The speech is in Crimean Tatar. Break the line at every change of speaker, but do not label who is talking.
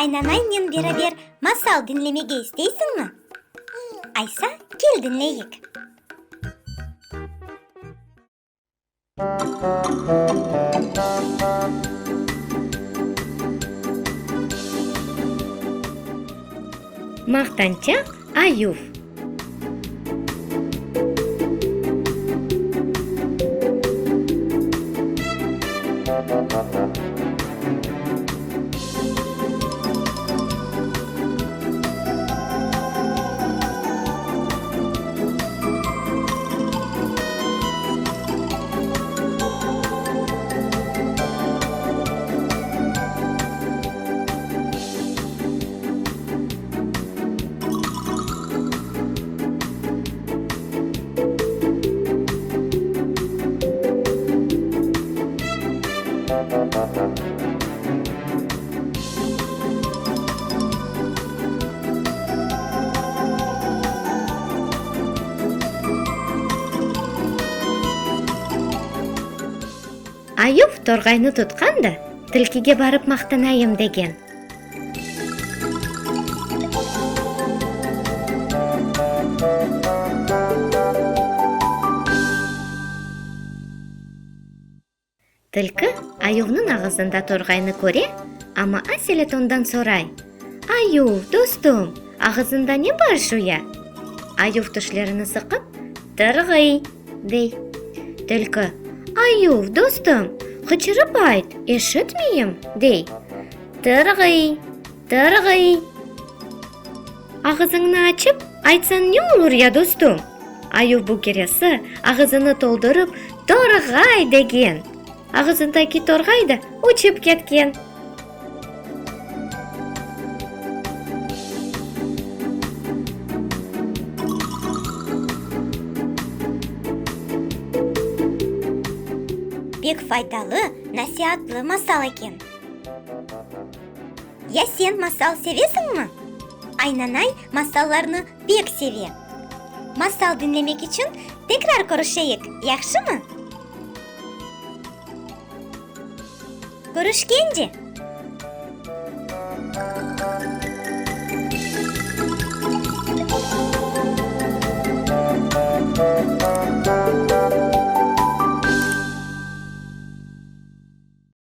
Aynanaynen beraber masal diñlemege isteysiñmi? Aysa, kel diñleyik!
Maqtançaq ayuv. Ayuv torğaynı tutqan da, tilkige barıp maqtanayım degen. Tilki ayuvnıñ ağızında torğaynı köre, amma aselet ondan soray, Ayuv, dostum, ağızında ne bar şu ya? Ayuv tişlerini sıqıp, Tırğıy! dey. Tilki, Ayuv, dostum, qıçırıp ayt, eşitmeyim, dey. Tırğıy! Tırğıy! Ağızıñnı açıp, aytsañ ne olur ya, dostum? Ayuv bu keresi ağızını toldurıp, Torğay! degen. Ağızındaki torğay da uçıp ketken.
Pek faydalı, nasiatlı masal eken. Ya sen masal sevesiñmi? Aynanay masallarnı pek seve. Masal diñlemek içün tekrar körüşeyik, yahşımı? Körüşkence!